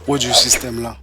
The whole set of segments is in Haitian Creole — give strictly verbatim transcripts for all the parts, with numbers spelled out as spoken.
Pwodui sistèm lan.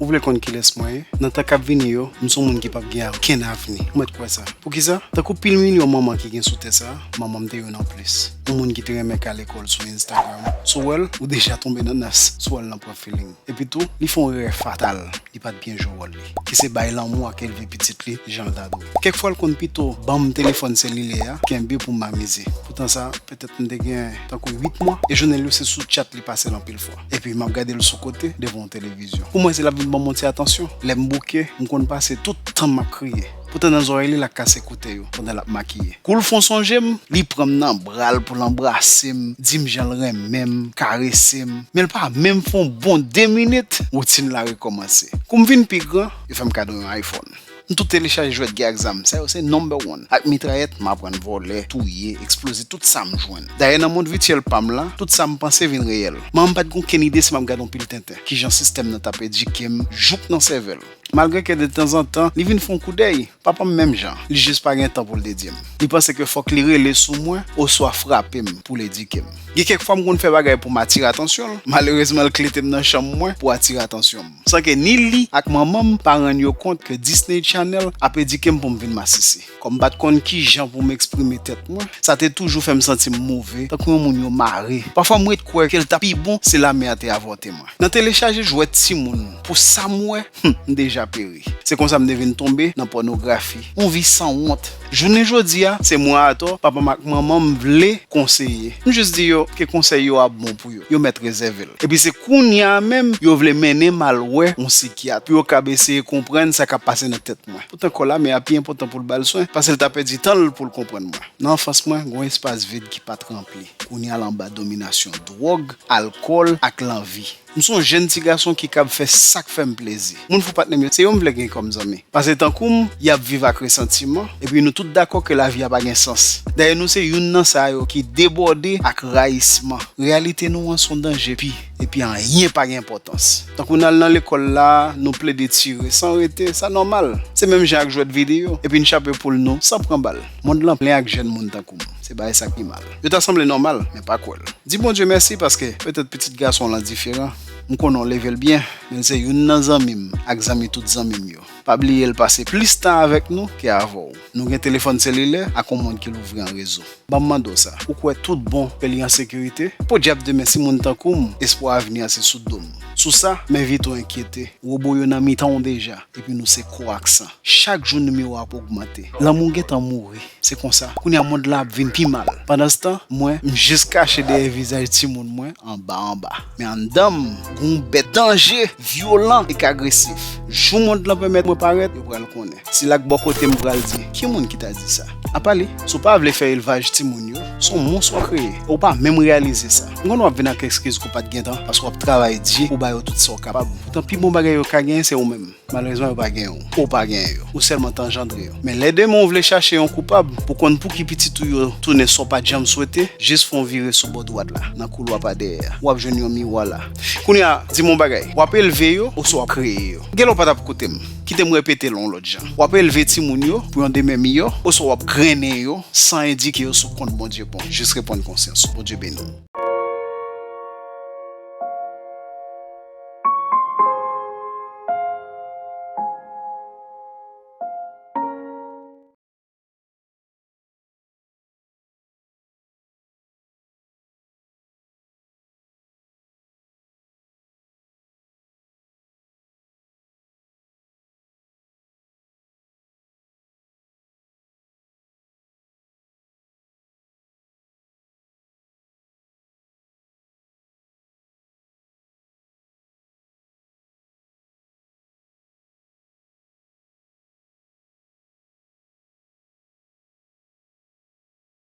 Ou vle konn kilès mwen ye? Nan tan k ap vini yo, m se yon moun ki p ap gen okenn avni. Ou mèt kwè sa. Poukisa? Tankou pil milyon manman ki gen sou tè sa a, manman m te youn anplis. Yon moun ki te renmen ka lekòl sou Instagram. Si w wè l, ou deja tonbe nan nas. Si w wè l nan pran feeling. Epi tou, li fè yon erè fatal. Li pa t byen jwe wòl li. Ki se bay lanmou ak elve pitit li jan l ta dwe. Kèk fwa l konn pito ban m telefòn selilè a, kenbe pou m amize. Poutan sa, petèt m te gen tankou uit mwa, e jounen l yo se sou tchat li pase l anpil fwa. Epi m ap gade l sou kote, devan yon televizyon. Pou mwen, se l ap vin ban m yon ti atansyon. Lè m bouke, m konn pase tout tan m ap kriye. Poutan nan zòrèy li, l ap kase koute yo pandan l ap makiye. Kou l fon sonje m, li pran m nan bra l pou l anbrase m, di m jan l renmen m, karese m. Men l pa menm fè yon bon de minit, woutin la rekòmanse. Kou m vin pi gran, yo fè m kado yon iPhone. M tou telechaje jwèt gè ak zam. Sa yo se number one. Ak mitrayèt, m aprann vòlè, touye, eksploze tout sa m jwenn. Dayè nan mond vityèl pa m la, tout sa m panse vin reyèl. Manman m pa t gen okenn ide si m ap gade yon pil tenten. Kijan sistèm nan t ap edike m jouk nan sèvèl. Malgre ke detanzantan, li vin fè yon koudèy, papa m menm jan, li jis pa gen tan pou l dedye m. Li panse ke fòk li rele sou mwen oswa frape m pou l edike m. Gen kèk fwa m konn fè bagay pou m atire atansyon l. Malerezman, l klete m nan chanm mwen pou atire atansyon m. San ke ni li ak manman m pa rann yo kont ke Disney Channel ap edike m pou m vin masisi. Kòm m pa t konn kijan pou m eksprime tèt mwen, sa te toujou fè m santi m move, tankou yon moun yo mare. Pafwa m ret kwè ke l t ap pi bon si lame a te avòte mwen. Nan telechaje jwèt timoun, pou sa m wè, hmm, m deja peri. Se konsa m te vin tonbe nan pònografi. Yon vi sanwont. Jounen jodi a, se mwen atò, papa m ak manman m vle konseye. M jis di yo ke konsèy yo ap bon pou yo. Yo mèt rezève l. Epi se kounye a menm, yo vle mennen m al wè yon sikyat pou yo kab eseye konprann sa k ap pase nan tèt mwen. Poutan kò lame a pi enpòtan pou l ba l swen, paske l ta pèdi tan l pou l konprann mwen. Nan anfans mwen, gen yon espas vid ki pa t ranpli. Kounye a l anba dominasyon dwòg, alkòl ak lanvi. M se yon jèn ti gason ki kab fè sa k fè m plezi. Moun fou patnè m yo, se yo m vle gen kòm zanmi. Paske tankou m, y ap viv ak resantiman, epi nou tout dakò ke lavi a pa gen sans. Dayè, nou se youn nan sa yo ki debòde ak rayisman. Reyalite nou an se yon danje pi, epi anyen pa gen enpòtans. Tankou n al nan lekòl la, nou plede tire san rete, sa nòmal. Se menm jan ak jwèt videyo, epi n chape poul nou san pran bal. Mond lan plen ak jèn moun tankou m. Se bagay sa k pi mal. Yo ta sanble nòmal, men pa kwè l. Di Bondye mèsi paske petèt pitit gason w lan diferan. M konnen w leve l byen, men l se youn nan zanmi m ak zanmi tout zanmi m yo. Pa bliye l pase plis tan avèk nou ke avè w. Nou gen telefòn selilè ak yon mond ki louvri an rezo. Ban m mande w sa, ou kwè tout bon ke li an sekirite? Podyab demen si moun tankou m, espwa avni a se sou do m. Sou sa, m envite w enkyete. Wobo yo nan mitan w deja, epi nou se kò ak san. Chak jou nimewo ap ogmante. Lanmou gentan mouri. Se konsa, kounye a mond lan ap vin pi mal. Pandanstan, mwen, m jis kache dèyè vizaj timoun mwen, anba anba. Men anndan m, gen yon bèt danje, vyolan ek agresif. Jou mond lan pèmèt mwen parèt, yo pral konnen. Sila k bò kote m pral di, "Ki moun ki ta di sa?" Apa li, si w pa vle fè elvaj timoun yo, se yon mons w ap kreye. E w pa menm reyalize sa. M konn w ap vin ak eskiz ke w pa t gen tan, paske w ap travay di pou w ba yo tout sa w kapab. Poutan, pi bon bagay yo ka genyen, se ou menm. Malerezman, yo pa genyen w. Ou pa genyen yo. Ou sèlman t anjandre yo. Men lè demen w vle chache yon koupab pou konn pouki pitit ou yo tounen sa w pa t janm swete, jis fè yon vire sou bò dwat la, nan koulwa pa dèyè a. W ap jwenn yon miwa la. Kounye a, di m yon bagay. W ap elve yo oswa w ap kreye yo? Genlè w pa t ap koute m. Kite m repete l yon lòt jan. W ap elve timoun yo pou yon demen miyò, oswa w ap grennen yo san edike yo sou kont Bondye bon? Jis reponn konsyans ou. Bondye beni w.